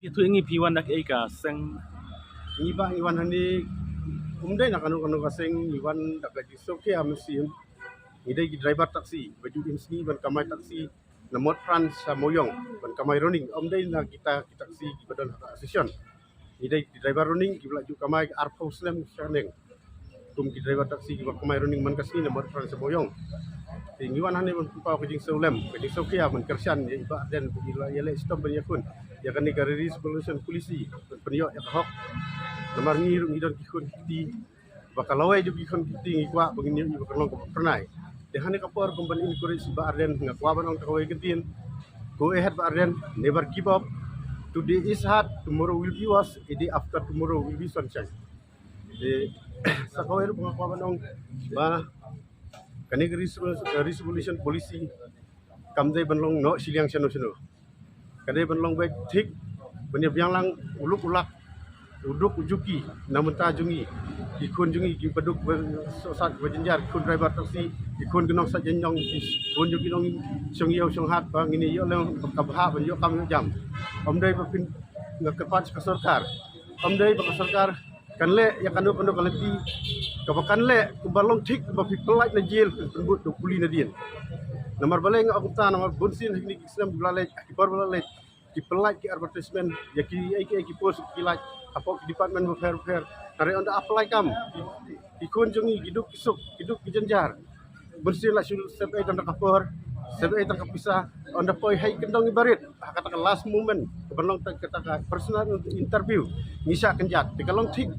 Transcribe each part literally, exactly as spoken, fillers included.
Itu ngi phi wan da kaei ka seng? Ngi ba ngi wan hangne, um dei na kano kano ka seng, ngi wan da ka jingsngewkhia mynsiem. Ngi dei ki driver taxi ba ju im sngi ban kamai taxi na Motphran sha Mawiong ban kamai running. Um dei na kita ki taxi kiba don ha ka association. Ngi dei ki driver running kiba la ju kamai arphew snem shaneng. Kum ki driver taxi kiba kamai running man ka sngi na Motphran sha Mawiong. Te ngi wan hangne ban pynpaw ka jingsngewlem, ka jingsngewkhia ban kyrshan ïa i Bah Ardent ba i la ïaleh shitom ban ïakhun ïa kane ka Resolution Policy ban pynïoh ïa ka hok. Namar ngi ruh ngi don ki khun ki kti ba ka lawei jong ki khun ki kti ngi kwah ba ngin ïoh ïa ka long kaba phyrnai. Te hangne ka por kum ban encourage i Bah Ardent, nga kwah ban ong ta kawei ka ktien: go ahead Bah Ardent, never give up. Today is hard, tomorrow will be worse, a day after tomorrow will be sunshine. Te sa kawei ruh nga kwah ban ong ba kane ka resolu-, resolution policy kam dei ban long noh shiliang shano shano. Ka dei ban long beit thik, ban ïa biang lang u luk u lak, u duk u juki na bynta jong ngi, ki khun jong ngi kiba duk ba sohsat ba jynjar, ki khun driver taxi, ki khun ki nongsait jaiñjong, ki khun jong ki nongshong ïew shong hat, ba ngin ïoh lem ka bhah ban ïoh kam ïoh jam. Um dei ba phin, nga kyrpad sha ka sorkar, um dei ba ka sorkar kan leh ïa kano kano ka lynti kaba kan leh kumba long thik, kumba phi pyllait na jel phin pynbud da u puli nadien. Namar balei nga ong kumta? Namar bunsien ha kine ki snem ba la leit, ki por ba la leit, ki pyllait ki advertisement ïa kiei kiei ki post ki lait hapoh ki department bapher bapher. Hynrei ynda apply kam, ki khun jong ngi ki duk ki suk, ki duk ki jynjar. Bunsien la shu sep ei tang da ka por, sep ei tang ka pisa, ynda poi ha i kyndong i barit, ha kata ka last moment, ka ban long tang kata ka personal interview, ngi shah kynjat. Te ka long thik,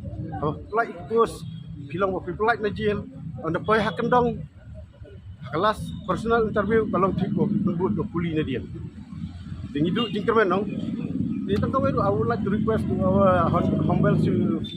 oh, la i post phi long ba phi pyllait na jel, ynda poi ha kyndong, ha ka last personal interview ka long thik ba phi pynbud da u puli nadien. Te ngi duh jingkyrmen noh. Te tang kawei ruh, I would like to request to our hon-, humble